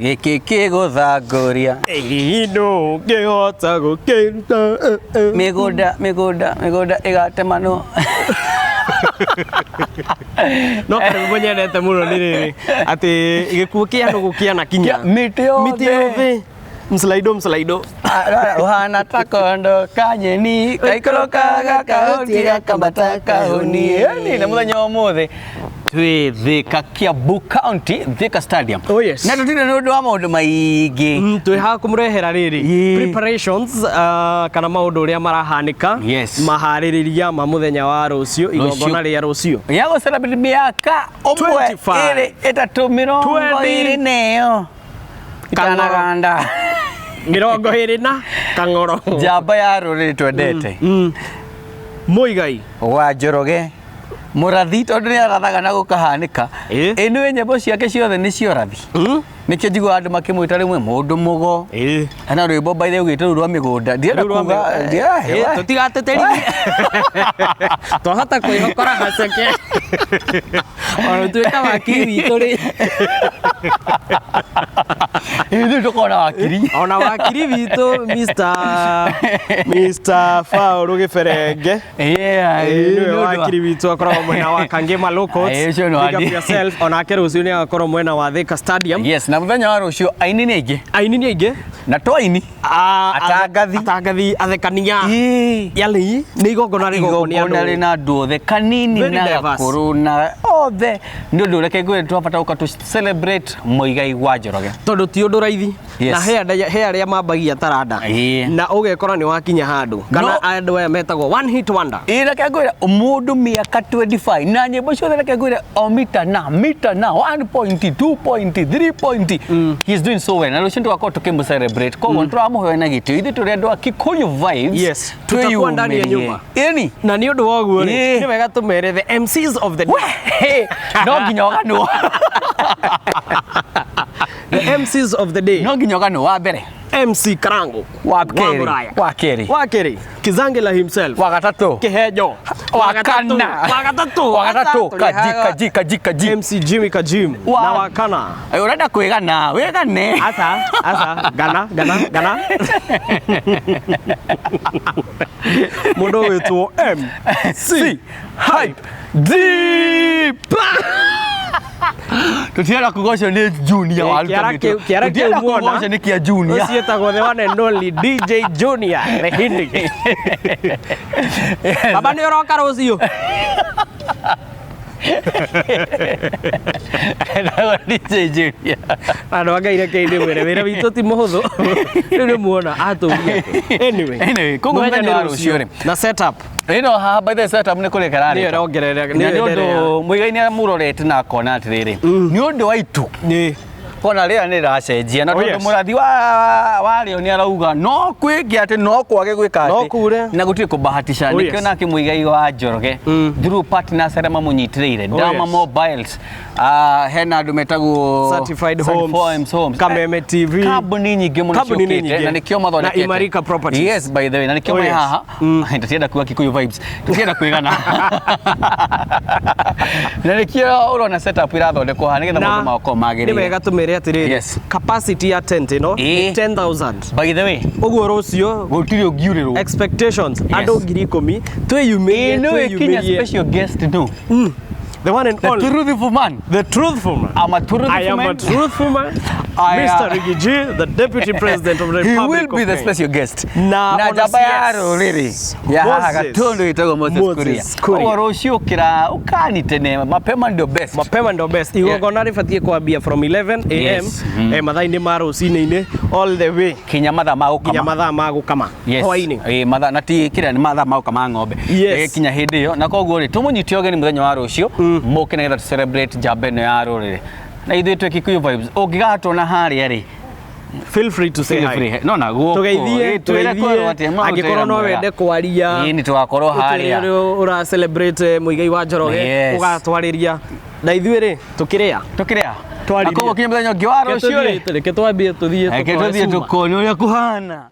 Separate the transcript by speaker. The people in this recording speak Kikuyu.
Speaker 1: Gĩkĩ kĩgũthangũria.
Speaker 2: Ino ngĩhota gũkĩruta.
Speaker 1: Mĩgũnda mĩgũnda mĩgũnda ĩgatemanwo.
Speaker 2: No karwĩmbo nyendete mũno nĩ rĩrĩ atĩ gĩkuũ kĩa nũgũ kĩanakinya.
Speaker 1: Mĩtĩ yothe.
Speaker 2: Mĩtĩ yothe. Mslaido mslaido.
Speaker 1: Ũhana ta kondo ka nyeni gaikũrũkaga kahuti gakambata kahuni. Ĩni na mũthenya wa ũmũthĩ twĩ Thika, Kiambu County, Thika Stadium.
Speaker 2: Oh, yes.
Speaker 1: Na tũtirĩ nĩ ũndũ wa maũndũ maingĩ.
Speaker 2: Twĩ haha kũmũrehera rĩrĩ
Speaker 1: Ĩĩ.
Speaker 2: preparations kana maũndũ ũrĩa marahanĩka
Speaker 1: Yes.
Speaker 2: maharĩrĩria ma mũthenya wa rũciũ igongona rĩa rũciũ.
Speaker 1: Ya gũ celebrate mĩaka ũmwe
Speaker 2: 25.
Speaker 1: ĩrĩ ĩtatũ mĩrongo
Speaker 2: 20.
Speaker 1: ĩrĩ na ĩyo
Speaker 2: Kang'oro.
Speaker 1: itanaganda.
Speaker 2: 20 na kang'oro.
Speaker 1: Njamba ya rũrĩrĩ twendete.
Speaker 2: Mũigai.
Speaker 1: Wa Njoroge mũrathi tondũ nĩ arathaga na gũkahanĩka.
Speaker 2: Ĩ.
Speaker 1: Ĩ nĩwe nyĩmbo ciake ciothe nĩ ciorathi. Nĩkĩo njiguaga andũ makĩmwĩta rĩmwe mũndũ mũgo.
Speaker 2: Ĩ.
Speaker 1: Hena rwĩmbo by the way rũu rwa mĩgũnda. Ndirenda
Speaker 2: Rĩu rwa
Speaker 1: kuga
Speaker 2: Ĩ, tũtigateterithie. Twahota kwĩhokora haceke. Ona tuĩka wakiri witũ rĩ.
Speaker 1: Ithuĩ tũkorwo na wakiri.
Speaker 2: Ona wakiri witũ Mr. Paul Gĩberenge.
Speaker 1: Yeah,
Speaker 2: Ĩ,
Speaker 1: nĩ
Speaker 2: nĩwe
Speaker 1: ũndũ wa-
Speaker 2: wakiri witũ akoragwo mwena wa Kangema Law Courts.
Speaker 1: Ĩ, ũcio nĩ
Speaker 2: Big up
Speaker 1: wandi.
Speaker 2: yourself. Onake rũciũ nĩ agakorwo mwena wa Thika Stadium.
Speaker 1: Yes, na mũthenya wa rũciũ aini nĩ aingĩ.
Speaker 2: Aini nĩ aingĩ.
Speaker 1: Na to aini. Atangathi.
Speaker 2: Atangathi, athekania.
Speaker 1: Ĩ.
Speaker 2: Yani nĩ igongona rĩgongwo nĩ
Speaker 1: Igongona
Speaker 2: andũ.
Speaker 1: rĩna andũ othe kanini
Speaker 2: Very
Speaker 1: na
Speaker 2: diverse.
Speaker 1: gakũrũ na othe. Nĩ ũndũ reke ngwĩre twabata gũka tũ celebrate Muigai wa Njoroge.
Speaker 2: Tondũ ti ũndũ raithi.
Speaker 1: Yes.
Speaker 2: Na he arĩa mambagia taranda.
Speaker 1: Ĩĩ.
Speaker 2: Na ũgekora nĩ wakinya handũ. Kana
Speaker 1: No.
Speaker 2: andũ aya metagwo one hit wonder.
Speaker 1: Ĩ reke ngwĩre mũndũ mĩaka 25 na nyĩmbo ciothe reke ngwĩre o mita na mita na 1 point 2 point 3 point. He is doing so well. Na rũciũ tũgakorwo tũkĩmũ celebrate. Koguo nĩtũramũhoya na gĩtĩo ithuĩ tũrĩ andũ a Kikuyu Vibes.
Speaker 2: Yes. Tutakuwa ndani ya
Speaker 1: twĩyumĩrie.
Speaker 2: nyumba.
Speaker 1: Ĩni.
Speaker 2: Na nĩ ũndũ wa ũguo rĩ,
Speaker 1: Ĩĩ.
Speaker 2: nĩ wega tũmere the MCs of the day.
Speaker 1: We, no nginya ũganwo.
Speaker 2: The MCs of the day.
Speaker 1: No nginya ũganwo wa mbere.
Speaker 2: MC Karango.
Speaker 1: Wa kerĩ.
Speaker 2: Mũraya.
Speaker 1: Wa kerĩ.
Speaker 2: Wa kerĩ. Kizangila himself.
Speaker 1: Wa gatatũ.
Speaker 2: Kihenjo.
Speaker 1: Wa kana.
Speaker 2: Wa gatatũ.
Speaker 1: Wa gatatũ.
Speaker 2: Tũrĩ
Speaker 1: Kaji,
Speaker 2: haha.
Speaker 1: kaji, kaji, kaji.
Speaker 2: MC Jimmy Kajim. Na wa kana.
Speaker 1: Ĩ, ũrenda kwĩgana, wĩgane.
Speaker 2: Asa, asa, gana, gana, gana. Mũndũ ũgwĩtwo MC
Speaker 1: Hype Deep. Tũtirenda kuga ũcio nĩ junior wa
Speaker 2: Kĩara kĩu kĩara kĩu
Speaker 1: Tũtirenda kuga
Speaker 2: muona
Speaker 1: ũcio nĩ kĩa junior.
Speaker 2: Ũcio etagwo the one and only DJ Junior the Hindi. Baba nĩ ũroka rũciũ.
Speaker 1: Etagwo DJ Junior.
Speaker 2: Andũ a Ngai reke ndĩmwĩre wĩra witũ ti mũhũthũ. Rĩu nĩ muona atũria. Anyway.
Speaker 1: Anyway, koguo
Speaker 2: mũthenya
Speaker 1: mũthenya
Speaker 2: nĩ
Speaker 1: wa rũciũ rĩ.
Speaker 2: Na setup
Speaker 1: Ĩno haha by the setup nĩ kũrĩka
Speaker 2: nĩyo
Speaker 1: ĩrarĩka.
Speaker 2: ĩrongerera
Speaker 1: Na
Speaker 2: nĩyo
Speaker 1: nĩ
Speaker 2: ĩenderea.
Speaker 1: ũndũ Muigai nĩ amũrorete na akona atĩrĩrĩ nĩ ũndũ wa itu
Speaker 2: Nĩ.
Speaker 1: kona rĩera nĩ rĩracenjia na
Speaker 2: Oh,
Speaker 1: tondũ
Speaker 2: yes.
Speaker 1: mũrathi wa rĩo nĩ arauga no kwĩngĩ atĩ no kwage gwĩka
Speaker 2: No
Speaker 1: atĩ
Speaker 2: kure.
Speaker 1: na gũtirĩ kũbahatisha
Speaker 2: Oh,
Speaker 1: nĩkĩo
Speaker 2: yes.
Speaker 1: nake Muigai wa Njoroge through partners arĩa mamũnyitĩrĩire
Speaker 2: Oh,
Speaker 1: Dama
Speaker 2: yes.
Speaker 1: Mobiles, hena andũ metagwo
Speaker 2: Certified Homes,
Speaker 1: Homes, Homes.
Speaker 2: Kameme TV.
Speaker 1: Kambuni nyingĩ mũno
Speaker 2: Kambuni nĩ
Speaker 1: ciũkĩte
Speaker 2: nyingĩ.
Speaker 1: na nĩkĩo mathondekete.
Speaker 2: Na Imarika Properties.
Speaker 1: Yes, by the way, na nĩkĩo
Speaker 2: Oh,
Speaker 1: me
Speaker 2: yes.
Speaker 1: haha. Tũtirenda kuga Kikuyu Vibes, tũtirenda kwĩgana. Na nĩkĩo ũrona setup irathondekwo haha nĩgetha maũndũ makorwo
Speaker 2: nĩ
Speaker 1: magĩrĩire.
Speaker 2: wega tũmere atĩrĩrĩ
Speaker 1: Yes.
Speaker 2: capacity ya tent ĩno
Speaker 1: Ĩĩ.
Speaker 2: nĩ 10,000.
Speaker 1: By the way,
Speaker 2: Ũguo rũciũ
Speaker 1: gũtirĩ ũngiurĩrwo.
Speaker 2: expectations
Speaker 1: Yes.
Speaker 2: andũ 10,000 twĩyumĩrie
Speaker 1: Ĩ, nĩwe kinya
Speaker 2: twĩyumĩrie.
Speaker 1: special guest no.
Speaker 2: The one and
Speaker 1: The
Speaker 2: only.
Speaker 1: truthful man.
Speaker 2: The truthful man.
Speaker 1: I'm a truthful
Speaker 2: I am
Speaker 1: man.
Speaker 2: a truthful man.
Speaker 1: I,
Speaker 2: Mr. Riggy G, the Deputy President of the
Speaker 1: He
Speaker 2: Republic
Speaker 1: will be
Speaker 2: of
Speaker 1: the
Speaker 2: Kenya.
Speaker 1: special guest.
Speaker 2: Na
Speaker 1: na
Speaker 2: ona
Speaker 1: njamba ya
Speaker 2: CS,
Speaker 1: rũrĩrĩ ya haha
Speaker 2: Moses.
Speaker 1: Gatundu ĩtagwo Moses
Speaker 2: Moses
Speaker 1: Kuria.
Speaker 2: Kuria.
Speaker 1: Koguo rũciũ ũkĩra ũkani tene mapema ndio best.
Speaker 2: Mapema ndo best. Igongona rĩbatiĩ kwambia from 11 am
Speaker 1: Yes.
Speaker 2: mathaa-inĩ ma rũcinĩ-inĩ all the way
Speaker 1: Kinya mathaa ma
Speaker 2: nginya
Speaker 1: gũkama.
Speaker 2: mathaa ma gũkama
Speaker 1: Yes.
Speaker 2: hwaĩ-inĩ.
Speaker 1: Ĩ, mathaa na ti kĩrĩa nĩ mathaa ma gũkama ng'ombe.
Speaker 2: Yes.
Speaker 1: Ĩ, kinya hĩndĩ ĩyo na koguo rĩ tũmũnyite ũgeni mũthenya wa rũciũ mũke nĩgetha tũ celebrate njamba ĩno ya rũrĩrĩ. Na ithuĩ twĩ Kikuyu Vibes ũngĩgatuona harĩa rĩ
Speaker 2: Feel free to say
Speaker 1: feel
Speaker 2: hi.
Speaker 1: free. No na guoko.
Speaker 2: Tũgeithie,
Speaker 1: Ĩ, twĩre kwerwo
Speaker 2: tũgeithie.
Speaker 1: atĩ ma
Speaker 2: Angĩkorwo no wende kwaria.
Speaker 1: Ĩ, nĩ tũgakorwo harĩa.
Speaker 2: Ũtwĩre ũrĩa ũra celebrate Muigai wa Njoroge
Speaker 1: Yes.
Speaker 2: ũgatwarĩria na ithuĩ rĩ tũkĩrĩa
Speaker 1: Tũkĩrĩa.
Speaker 2: Twaririe.
Speaker 1: Na koguo kinya mũthenya ũngĩ wa rũciũ rĩ.
Speaker 2: Reke twambie tũthiĩ
Speaker 1: Reke
Speaker 2: tũkoe
Speaker 1: tũthiĩ
Speaker 2: cuma.
Speaker 1: tũkone ũrĩa kũhana.